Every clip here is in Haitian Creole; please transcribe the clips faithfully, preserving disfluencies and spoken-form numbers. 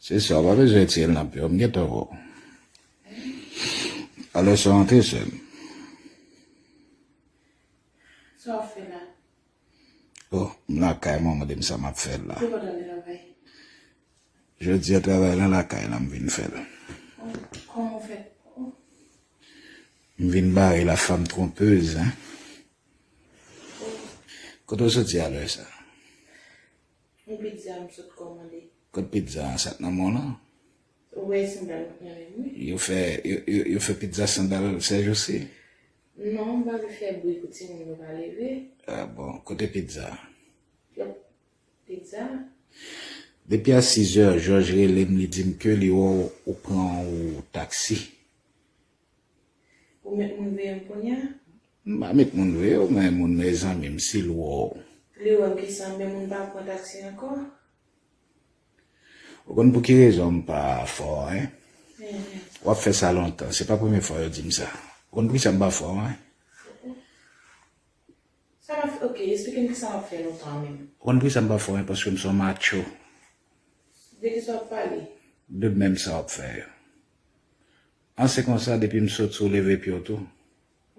Se sa, w pa bezwen retire l nan pye w, m gentan wè w. Alè sa w antre, sè m. Sa w ap fè la? Oh, m lakay mwen, mande m sa m ap fè la. Ki bò w t al travay? Jodi a, travay lan lakay la, m vin fè l. Oh, kòman w fè? Oh. M vin bare la femme trompeuse, hein. Oh. Kote w soti alè sa? Yon pizza m sot kòmande. Kot pizza an, sa k nan men w lan? Ou wè sandal mwen nan men m, wi. Yo fè, yo, yo, yo fè pizza sandal sèjousi? Non, m pa vle fè bri pou timoun yo pa leve. Ah bon, kote pizza? Yo, pizza? Depi a sizè, Jòj rele m, li di m ke li wè w, ou pran yon taksi. Ou met moun veye m kounye a? M pa met moun veye w, men moun nan e zanmi m, si l wè w. Li wè m ki sa, men moun pa pran taksi ankò? Ou konn pou ki rezon m pa fè w anyen? Mhm. W ap fè sa lontan, se pa premye fwa yo di m sa. Ou konn poukisa m pa fè w anyen? Sa m ap fè, ok, esplike m ki sa m ap fè lontan menm. Ou konn poukisa m pa fè w anyen? Paske m se yon macho. De ki sa w ap pale? De menm sa w ap fè yo. An se konsa, depi m soti, w leve pye w tou.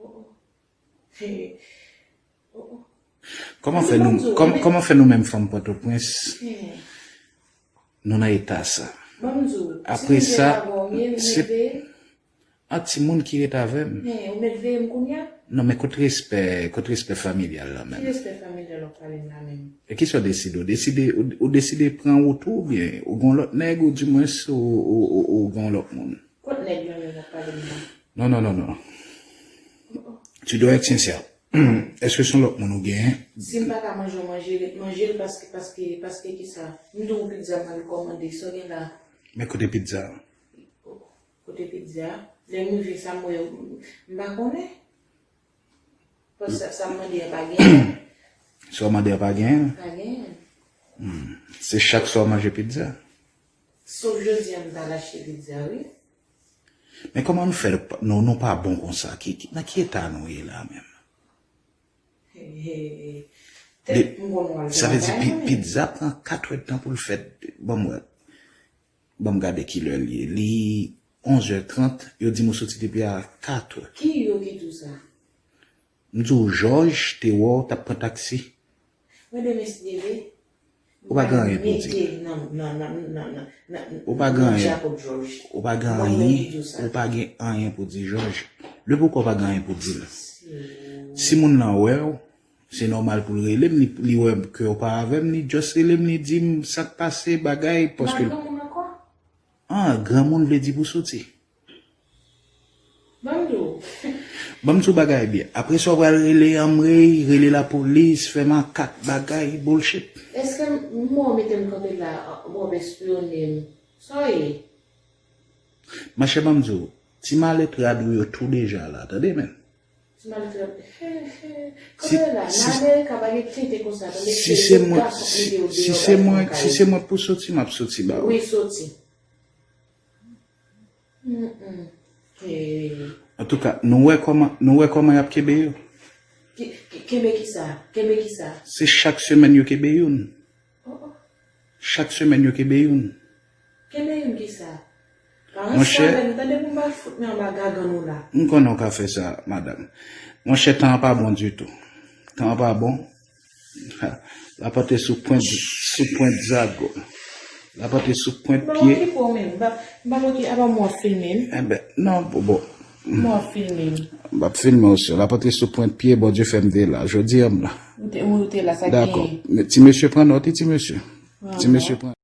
Oh, oh. He. Oh, oh. Kòman fè nou, kòm-, kòman fè nou menm fanm Pòtoprens, nou nan eta sa? Apre sa, se a timoun ki ret avè m. Men, ou met veye m kounye a? Non, men kot respè, kot respè familyal la menm? Ki respè familyal w ap pale m la menm? E kisa w deside? Ou deside, ou, ou deside pran wout ou, oubyen ou gen yon lòt nèg, ou dimwens ou, ou, ou, ou gen yon lòt moun? Kot nèg lan menm w ap pale m nan? Non, non, non, non. Tu dois être sincère. Èske se yon lòt moun ou genyen? Si m pa ka manje, w manje, ret manje l paske, paske, paske kisa? M di w pizza m al kòmande, sa w gen la? Men kote pizza a? Kote pizza a? Lè m rive sa m wè, m pa konnen. Paske sa, sa m mande a pa genyen. Sa w mande a pa genyen? Pa genyen. Hmm. Se chak swa w manje pizza? Sof jodi a m t al achte pizza, wi. Men kòman nou fè, nou, nou pa bon konsa? Ki, ki, nan ki eta nou ye la menm? He, he, he. Tèt m konn w al travay, wi. Sa vle di pi-, pizza pran kat èdtan pou l fèt. Ban m wè. Ban m gade kilè l ye. Li onzè trant, yo di m ou soti depi a katè. Ki yo ki di w sa? M di w, Jòj te wè w t ap pran taksi. Mwen demen si Dye vle, ou pa gen anyen pou di. Ou pa gen anyen, ou pa gen anyen pou di Jòj. Lè poukò w pa gen anyen pou di l? Si moun nan wè w, se nòmal pou l rele m, li, li wè ke w pa avè m, li just rele m, li di m sa k pase, bagay, paske. Ah, granmoun vle di pou soti. Ban m di w. Ban m di w bagay byen. Apre sa, w pral rele anmwey, rele lapolis, fè makak, bagay, bullshit. Èske m, m wè w mete m kanpe la, w ap espyone m? Sa w ye? Machè, ban m di w, ti malèt rad ou yo tou deja la, tande, men. Ti malèt rad, he, he. Kanpe la, nan Amerika, pa gen tenten konsa, tande, se gason ki mete yo deyò la. Si se mwen, si se mwen pou soti, m ap soti ba ou. Wi, soti. Mm, mm. Antouka, nou wè kòman, nou wè kòman y ap kenbe yo? Ki, ki, kenbe kisa? Kenbe kisa? Se chak semèn yo kenbe youn. Oh, oh. Chak semèn yo kenbe youn. Kenbe youn kisa? Pa ansanm avè nou, tande pou m pa fout men anba gagann ou la. M konnen w ka fè sa, madanm. Monchè, tan an pa bon ditou. Tan an pa bon. Ha, lapante sou pwent, sou pwent zago. Lapante sou pwent pye. Bon, okipe w menm. M pa, m pa okipe, apa m w ap filme m? Enben, non, bon, bon. M w ap filme m. M ap filme w, sè. Lapante sou pwent pye, Bondye fè m te la. Jodi a m la. Ou te, ou te la, sa k genyen? Dakò. Men ti mesye pran nòt, wi, ti mesye. Ti mesye pran.